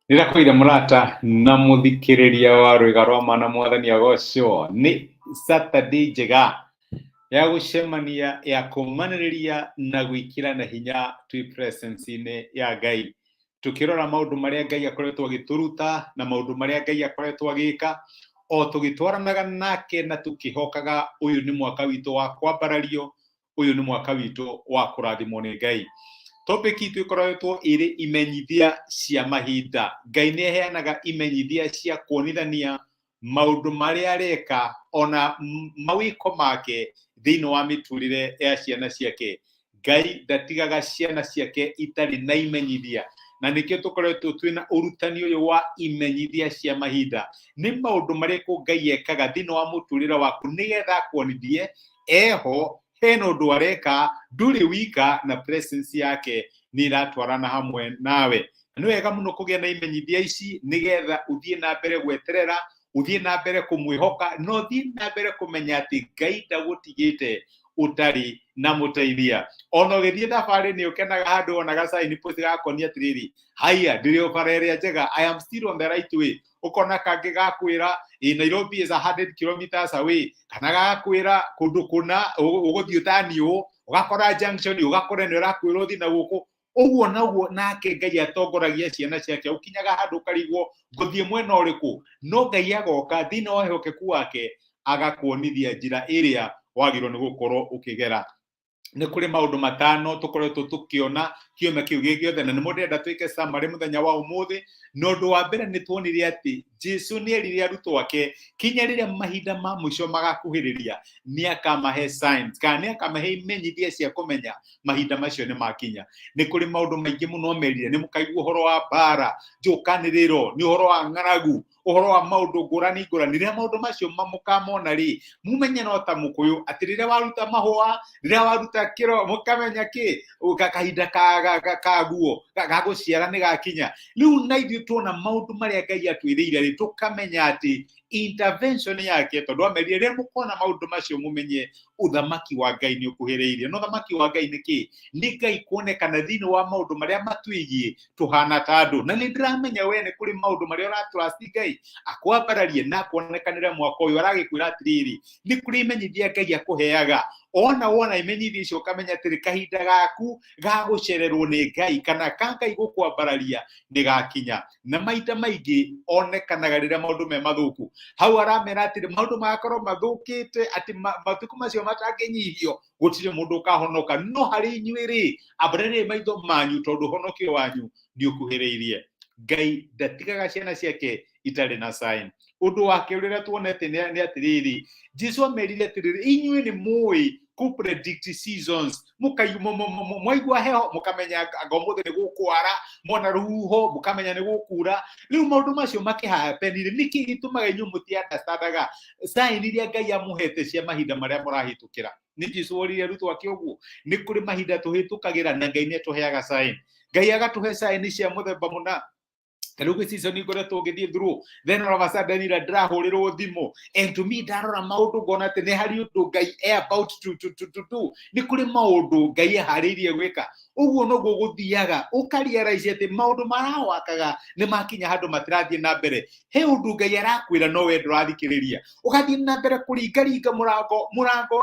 Nĩndakũire mũrata na mũthikĩrĩria wa rwĩga rwa mana mwathani agocwo. Nĩ Saturday njega ya gũcemania, ya kũmanĩrĩria na gwĩkĩrana hinya twĩ presence-inĩ ya Ngai, tũkĩrora maũndũ marĩa Ngai akoretwo agĩtũruta na maũndũ marĩa Ngai akoretwo agĩka o tũgĩtwaranaga nake na tũkĩhokaga ũyũ nĩ mwaka witũ wa kwambarario, ũyũ nĩ mwaka witũ wa kũrathimwo nĩ Ngai. Topic itũ ĩkoretwo ĩrĩ imenyithia cia mahinda. Ngai nĩ aheanaga imenyithia cia kuonithania maũndũ marĩa areka ona mawĩko make thĩinĩ wa mĩtũrĩre ya ciana ciake. Ngai ndatigaga ciana ciake itarĩ na imenyithia, na nĩkĩo tũkoretwo twĩna ũrutani ũyũ wa imenyithia cia mahinda. Nĩ maũndũ marĩkũ Ngai ekaga thĩinĩ wa mũtũrĩre waku nĩgetha akuonithie eho, hena ũndũ areka, ndũrĩ wika, na presence yake nĩ ĩratwarana hamwe nawe. Nĩ wega mũno kũgĩa na imenyithia ici nĩgetha ũthiĩ na mbere gweterera, ũthiĩ na mbere kũmwĩhoka, na ũthiĩ na mbere kũmenya atĩ Ngai ndagũtigĩte ũtarĩ na mũteithia. Ona ũgĩthiĩ thabarĩ nĩ ũkenaga handũ ona ga sign post gakonia atĩrĩrĩ, haiya, ndĩrĩ o bara ĩrĩa njega, I am still on the right way. Ũkona kangĩ gakwĩra ĩ Nairobi is 100 kilometers away, kana gagakwĩra kũndũ kũna ũgũthiĩ ũtani ũũ, ũgakora junction, ũgakora ĩno ĩrakwĩra ũthiĩ na gũkũ. Ũguo noguo nake Ngai atongoragia ciana ciake. Ũkinyaga handũ ũkarigwo ngũthiĩ mwena ũrĩkũ, no Ngai agoka thĩinĩ wa wĩhokeku wake agakuonithia njĩra ĩrĩa wagĩrĩirwo nĩ gũkorwo ũkĩgera. Nĩ kũrĩ maũndũ matano tũkoretwo tũkĩona kiumia kĩu gĩ gĩothe, na nĩmo ndĩrenda twĩke summary mũthenya wa ũmũthĩ. Na ũndũ wa mbere, nĩ tuonire atĩ Jesu nĩ erire arutwo ake kinya rĩrĩa mahinda ma mũico magakuhĩrĩria nĩ akamahe signs, kana nĩ akamahe imenyithia cia kũmenya mahinda macio nĩ makinya. Nĩ kũrĩ maũndũ maingĩ mũno merire. Nĩ mũkaigua ũhoro wa mbara, njũkanĩrĩro, nĩ ũhoro wa ng'aragu, ũhoro wa maũndũ ngũrani ngũrani. Rĩrĩa maũndũ macio mũkamona rĩ, mumenye no ta mũkũyũ atĩ rĩrĩa waruta mahũa, rĩrĩa waruta kĩro, mũkamenya kĩ kahinda kaguo ga gũciara nĩ gakinya. Rĩu na ithuĩ tuona maũndũ marĩa Ngai atwĩrĩire rĩ, tũkamenya atĩ intervention yake, tondũ amerire rĩrĩa mũkona maũndũ macio mũmenye ũthamaki wa Ngai nĩ ũkuhĩrĩirie. No ũthamaki wa Ngai nĩ kĩ? Nĩ Ngai kuonekana thĩinĩ wa maũndũ marĩa matwĩgiĩ tũhana ta andũ. Na nĩ ndĩramenya we nĩ kũrĩ maũndũ marĩa ũratrust Ngai akwambararie na akuonekanĩre mwaka ũyũ. Aragĩkwĩra atĩrĩrĩ, nĩ kũrĩ imenyithia Ngai akũheaga. Ona wona imenyithia icio ũkamenya atĩrĩ, kahinda gaku ga gũcererwo nĩ Ngai kana ka Ngai gũkwambararia nĩ gakinya. Na maita maingĩ onekanaga rĩrĩa maũndũ me mathũku. Hau aramera atĩrĩ, maũndũ magakorwo mathũkĩte atĩ matukũ macio matangĩnyihio, gũtirĩ mũndũ ũkahonoka, no harĩ inyuĩ rĩ, ambarĩrĩai maitho manyu tondũ ũhonokio wanyu nĩ ũkuhĩrĩirie. Ngai ndatigaga ciana ciake itarĩ na sign. Ũndũ wa kerĩ ũrĩa tuonete nĩ atĩrĩrĩ, Jesu amerire atĩrĩrĩ, inyuĩ nĩ mũĩ kũ predict seasons, mwaigua heho mũkamenya anga ũmũthĩ nĩ gũkwara, mwona rũhuho mũkamenya nĩ gũkura. Rĩu maũndũ macio makĩhapenire, nĩkĩ gĩtũmaga inyuĩ mũti understandaga sign iria Ngai amũhete cia mahinda marĩa mũrahĩtũkĩra? Nĩ Jesu oririe arutwo ake ũguo. Nĩ kũrĩ mahinda tũhĩtũkagĩra na Ngai nĩ atũheaga sign. Ngai agatũhe sign cia mũthemba mũna. Ta rĩu gwĩ season ngoretwo ngĩthiĩ through, then all of a sudden ira ndĩrahũrĩrwo thimũ, and to me ndarora maũndũ ngona atĩ nĩ harĩ ũndũ Ngai e about to do. Nĩ kũrĩ maũndũ Ngai eharĩirie gwĩka. Ũguo noguo gũthiaga ũkarealize atĩ maũndũ marawakaga nĩ makinya handũ matirathiĩ na mbere. He ũndũ Ngai arakwĩra no we ndũrathikĩrĩria, ũgathiĩ na mbere kũringaringa mũrango, mũrango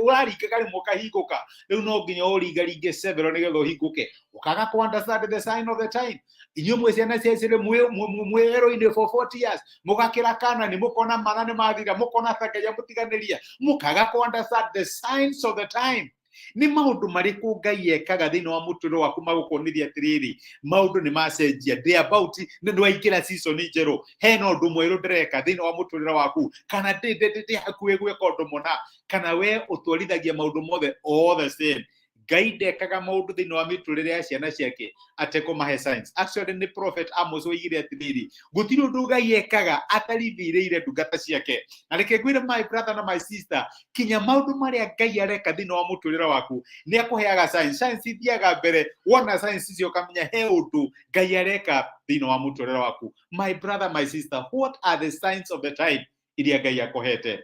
ũraringaga rĩmwe ũkahingũka, rĩu no nginya ũringaringe several nĩgetha ũhingũke. Ũkaga kũ understand the sign of the time. Inyuĩ mwĩ ciana cia Isiraeli, mwĩ werũ-inĩ for 40 years, mũgakĩra Kanani, mũkona mana nĩ mathira, mũkona ta Ngai amũtiganĩria, mũkaga kũ understand the signs of the time. Nĩ maũndũ marĩkũ Ngai ekaga thĩinĩ wa mũtũrĩre waku magũkuonithia atĩrĩrĩ, maũndũ nĩ macenjia, ndĩ about nĩ waingĩra season njerũ, hena ũndũ mwerũ ndĩreka thĩinĩ wa mũtũrĩre waku, kana ndĩ hakuhĩ gwĩka ũndũ mũna, kana we ũtwarithagia maũndũ mothe all the same? Ngai ndekaga maũndũ thĩinĩ wa mĩtũrĩre ya ciana ciake atekũmahe signs. Actually, nĩ prophet Amos oigire atĩrĩrĩ, gũtirĩ ũndũ Ngai ekaga atarithirĩire ndungata ciake. Na reke ngwĩre, my brother na my sister, kinya maũndũ marĩa Ngai areka thĩinĩ wa mũtũrĩre waku nĩ akũheaga signs. Signs ithiaga mbere. Wona signs icio ũkamenya he ũndũ Ngai areka thĩinĩ wa mũtũrĩre waku. My brother, my sister, what are the signs of the time iria Ngai akũhete?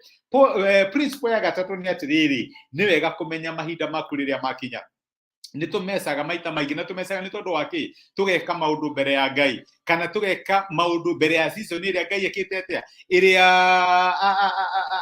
Principle ya gatatũ nĩ atĩrĩrĩ, nĩ wega kũmenya mahinda maku rĩrĩa makinya. Nĩ tũmecaga maita maingĩ, na tũmecaga nĩ tondũ wa kĩ? Tũgeka maũndũ mbere ya Ngai, kana tũgeka maũndũ mbere ya season ĩrĩa Ngai ekĩte atĩa, ĩrĩa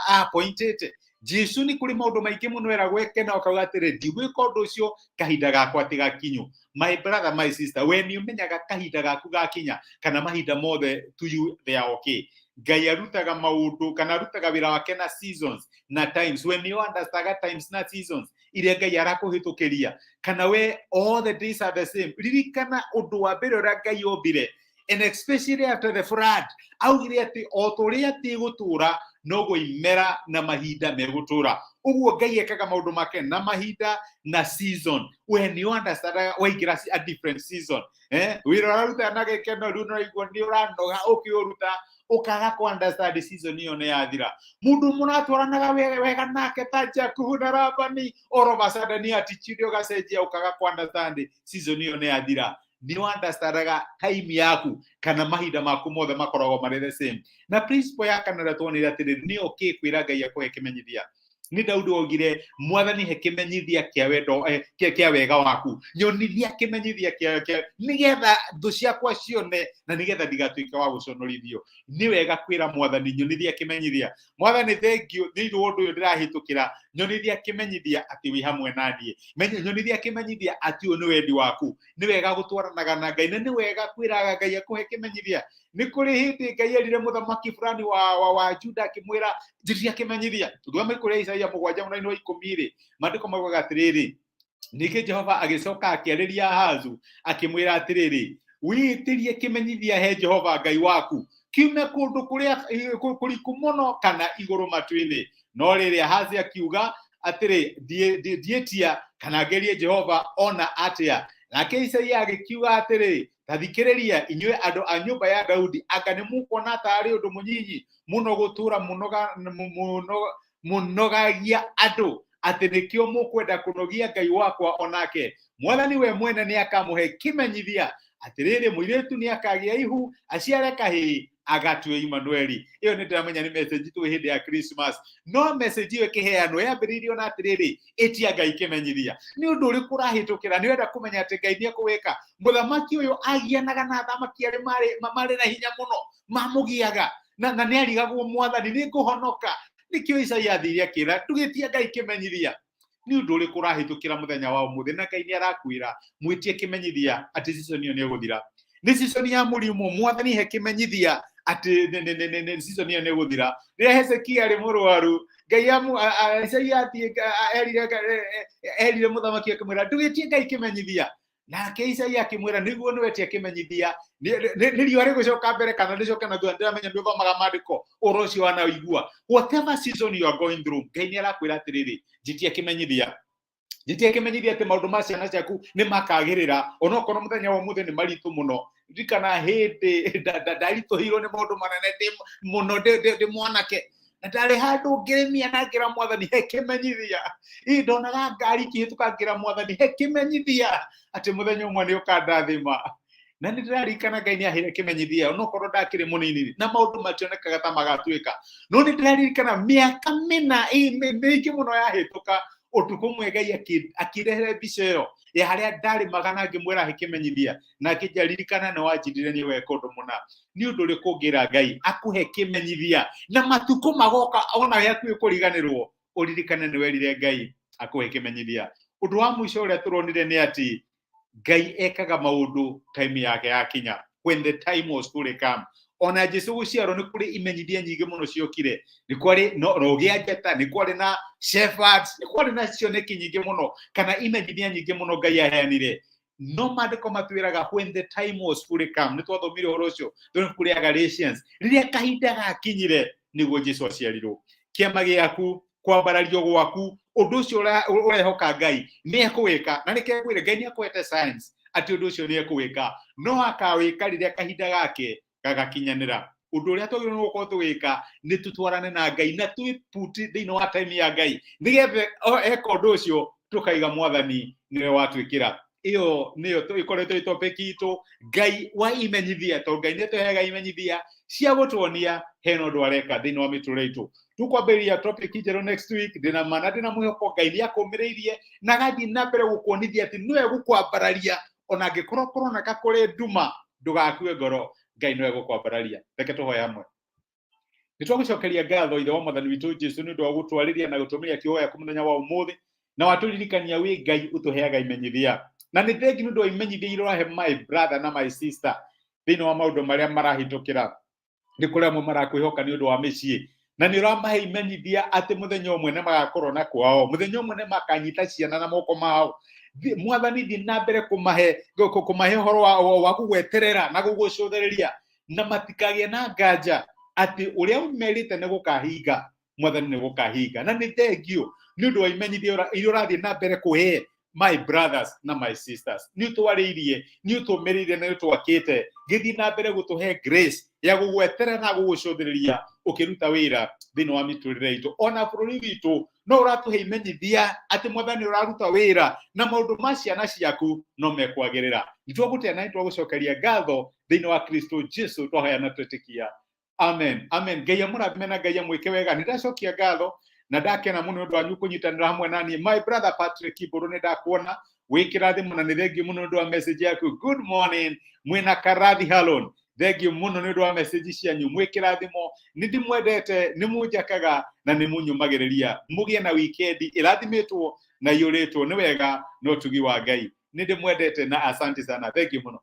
appointĩte. Jesu nĩ kũrĩ maũndũ maingĩ mũno eragwo eke, na ũkauga atĩrĩ, ndigwĩka ũndũ ũcio, kahinda gakwa ti gakinyu. My brother, my sister, we nĩ ũmenyaga kahinda gaku gakinya, kana mahinda mothe to you they are okay? Ngai arutaga maũndũ kana arutaga wĩra wake na seasons na times. We nĩ understandaga times na seasons iria Ngai arakũhĩtũkĩria, kana we all the days are the same? Ririkana ũndũ wa mbere ũrĩa Ngai ombire, and especially after the flood, augire atĩ o ta ũrĩa tĩgũtũra, noguo imera na mahinda megũtũra. Ũguo Ngai ekaga maũndũ make na mahinda na season. We nĩ understandaga waingĩra a different season, eh, wĩra ũraruta na gĩkeno, rĩu nĩũraigua nĩ ũranoga ũkĩũruta, ũkaga kũ understand season ĩyo nĩ yathira. Mũndũ mũratwaranaga wega nake ta Jakubu na Labani, all of a sudden attitude ũgacenjia, ũkaga kũ understand season ĩyo nĩ yathira. Nĩ understandaga time yaku, kana mahinda maku mothe makoragwo marĩ the same? Na principle ya kana ĩrĩa tuonire atĩrĩrĩ, nĩ okay kwĩra Ngai akũhe kĩmenyithia. Nĩ Daudi waugire, "Mwathani, he kĩmenyithia kĩa wendo, kĩa wega waku, nyonithia kĩmenyithia kĩa nĩgetha thũ ciakwa cione na nĩgetha ndigatuĩke wa gũconorithio." Nĩ wega kwĩra Mwathani, "Nyonithia kĩmenyithia. Mwathani, thank you nĩ ũndũ wa ũndũ ũyũ ndĩrahĩtũkĩra. Nyonithia kĩmenyithia atĩ wĩ hamwe na niĩ. Nyonithia kĩmenyithia atĩ ũyũ nĩ wendi waku." Nĩ wega gũtwaranaga na Ngai, na nĩ wega kwĩraga Ngai akũhe kĩmenyithia. Nĩ kũrĩ hĩndĩ Ngai erire mũthamaki fulani wa Juda, akĩmwĩra, "Njĩtia kĩmenyithia." Tũthome kũrĩa Isaia 7 mũraini wa 10 rĩ, maandĩko maugaga atĩrĩrĩ, ningĩ Jehova agĩcoka akĩarĩria Ahazu akĩmwĩra atĩrĩrĩ, "Wĩĩtĩrie kĩmenyithia he Jehova Ngai waku, kiume kũndũ kũrĩa kũriku mũno kana igũrũ matu-inĩ." No rĩrĩ, Ahazi akiuga atĩrĩ, "Ndiĩtia kana ngerie Jehova ona atĩa." Nake Isaia agĩkiuga atĩrĩ, "Ta thikĩrĩria, inyuĩ andũ a nyũmba ya Daudi, anga nĩ mũkuona taarĩ ũndũ mũnyinyi mũno gũtũũra mũnogagia andũ, atĩ nĩkĩo mũkwenda kũnogia Ngai wakwa onake? Mwathani we mwene nĩ akamũhe kĩmenyithia: atĩrĩrĩ, mũirĩtu nĩ akagĩa ihu, aciare kahĩĩ, agatue Imanueli." Ĩyo nĩ ndĩramenya nĩ message twĩ hĩndĩ ya Christmas, no message ĩyo ĩkĩheanwo yambĩrĩirio na atĩrĩrĩ, ĩtia Ngai kĩmenyithia. Nĩ ũndũ ũrĩkũ ũrahĩtũkĩra nĩ ũrenda kũmenya atĩ Ngai nĩ ekũwĩka? Mũthamaki ũyũ agianaga na athamaki arĩa marĩ na hinya mũno, mamũgiaga na nĩ arigagwo, "Mwathani, nĩ ngũhonoka?" Nĩkĩo Isaia athire akĩra, "Ndũgĩtia Ngai kĩmenyithia." Nĩ ũndũ ũrĩkũ ũrahĩtũkĩra mũthenya wa ũmũthĩ na Ngai nĩ arakwĩra mwĩtie kĩmenyithia atĩ season ĩyo nĩ ĩgũthira? Nĩ season ya mũrimũ, "Mwathani, he kĩmenyithia atĩ nĩ season ĩyo nĩ ĩgũthira." Rĩrĩa Hezekia arĩ mũrwaru, Ngai Isaia athiĩ erire mũthamaki akĩmwĩra, "Ndũgĩtie Ngai kĩmenyithia." Nake Isaia akĩmwĩra, "Nĩguo nĩwetia kĩmenyithia, nĩ riũa rĩgũcoka mbere kana rĩcoke na thutha?" Ndĩramenya nĩ ũthomaga maandĩko, ũhoro ũcio wanaũigua. Whatever season you are going through, Ngai nĩ arakwĩra atĩrĩrĩ, "Njĩtia kĩmenyithia, njĩtia kĩmenyithia atĩ maũndũ ma ciana ciaku nĩ makagĩrĩra, onokorwo mũthenya wa ũmũthĩ nĩ maritũ mũno." Ririkana hĩndĩ ndaritũhĩirwo nĩ maũndũ manene ndĩ mũno, ndĩ mwanake, na ndarĩ handũ ngĩrĩmia na ngĩra Mwathani, "He kĩmenyithia." Ĩ ndonaga ngari ikĩhĩtũka, ngĩra Mwathani, "He kĩmenyithia atĩ mũthenya ũmwe nĩ ũkandathima." Na nĩ ndĩraririkana Ngai nĩ aheire kĩmenyithia, onokorwo ndakĩrĩ mũnini na maũndũ mationekaga ta magatuĩka. No nĩ ndĩraririkana mĩaka mĩna mĩingĩ mũno yahĩtũka, ũtukũ ũmwe Ngai akĩrehere mbica ĩyo ya harĩa ndarĩmaga na ngĩmwĩra he kĩmenyithia, na akĩnjaririkana, "Nĩ wanjĩrire nĩ weka ũndũ mũna." Nĩ ũndũ ũrĩkũ ũngĩra Ngai akũhe kĩmenyithia, na matukũ magoka ona wĩ hakuhĩ kũriganĩrwo, ũririkane nĩ werire Ngai akũhe kĩmenyithia? Ũndũ wa mũico ũrĩa tũronire nĩ atĩ Ngai ekaga maũndũ time yake yakinya, when the time was fully come. Ona Jesu gũciarwo nĩ kũrĩ imenyithia nyingĩ mũno ciokire. Nĩ kwarĩ no rũgĩa njata, nĩ kwarĩ na shepherds, nĩ kwarĩ na cioneki nyingĩ mũno kana imenyithia nyingĩ mũno Ngai aheanire. No maandĩko matwĩraga when the time was fully come. Nĩ twathomire ũhoro ũcio thĩinĩ ibuku rĩa Galatians, rĩrĩa kahinda gakinyire nĩguo Jesu aciarirwo. Kĩama gĩaku, kwambarario gwaku, ũndũ ũcio ũrehoka Ngai nĩ ekũwĩka, na nĩkĩo ngwĩre Ngai nĩ akũhete science atĩ ũndũ ũcio nĩ ekũwĩka, no akawĩka rĩrĩa kahinda gake gagakinyanĩra. Ũndũ ũrĩa twagĩrĩirwo nĩ gũkorwo tũgĩka nĩ tũtwarane na Ngai na twĩputi thĩinĩ wa time ya Ngai, nĩgetha eka ũndũ ũcio tũkaiga Mwathani nĩwe watwĩkĩra. Ĩyo nĩyo ĩkoretwo ĩ topic itũ, Ngai wa imenyithia, tondũ Ngai nĩ atũheaga imenyithia cia gũtuonia hena ũndũ areka thĩinĩ wa mĩtũrĩre itũ. Tũkwambĩrĩria topic njerũ next week. Ndĩna ma na ndĩna mwĩhoko Ngai nĩ akũmĩrĩirie na agathiĩ na mbere gũkuonithia atĩ nĩwe gũkwambararia ona angĩkorwo kũroneka kũrĩ nduma. Ndũgakue ngoro, Ngai nĩwe gũkwambararia. Reke tũhoe hamwe. Nĩ twagũcokeria ngatho, Ithe wa Mwathani witũ Jesu, nĩ ũndũ wa gũtwarĩria na gũtũmĩria kiugo gĩaku mũthenya wa ũmũthĩ, na watũririkania wĩ Ngai ũtũheaga imenyithia. Na nĩ thengi nĩ ũndũ wa imenyithia iria ũrahe my brother na my sister thĩinĩ wa maũndũ marĩa marahĩtũkĩra. Nĩ kũrĩ amwe marakwĩhoka nĩ ũndũ wa mĩciĩ, na nĩ ũramahe imenyithia atĩ mũthenya ũmwe nĩ magakorwo na kwao, mũthenya ũmwe nĩ makanyita ciana na moko mao. Mwathani, thiĩ na mbere kũmahe ũhoro wa gũgweterera na gũgũcũthĩrĩria, na matikagĩe na nganja atĩ ũrĩa ũmerĩte nĩ gũkahinga, Mwathani, nĩ gũkahinga. Na nĩ thengio nĩ ũndũ wa imenyithia iria ũrathiĩ na mbere kũhe my brothers na my sisters. Nĩ ũtwarĩirie, nĩ ũtũmĩrĩire na nĩ ũtwakĩte. Gĩthiĩ na mbere gũtũhe grace ya gũgweterera na gũgũcũthĩrĩria ũkĩruta wĩra thĩinĩ wa mĩtũrĩre itũ. Ona bũrũri witũ no ũratũhe imenyithia atĩ Mwathani ũraruta wĩra na maũndũ ma ciana ciaku no mekwagĩrĩra. Nĩ twagũtĩa na nĩ twagũcokeria ngatho thĩinĩ wa Kristo Jesu twahoya na twetĩkia, amen, amen. Ngai amũrathime na Ngai amwĩke wega. Nĩ ndacokia ngatho na ndakena mũno nĩ ũndũ wanyu kũnyitanĩra hamwe na niĩ. My brother Patrick Mbũrũ, nĩ ndakuona wĩ kĩrathimo na nĩ thengiũ mũno nĩ ũndũ wa message yaku. Good morning mwĩna Karathi Halon, thengiũ mũno nĩ ũndũ wa message cianyu. Mwĩ kĩrathimo, nĩ ndĩmwendete, nĩ mũnjakaga na nĩ mũnyũmagĩrĩria. Mũgĩe na weekend ĩrathimĩtwo na iyũrĩtwo nĩ wega na ũtugi wa Ngai. Nĩ ndĩmwendete na asante sana, thengiũ mũno.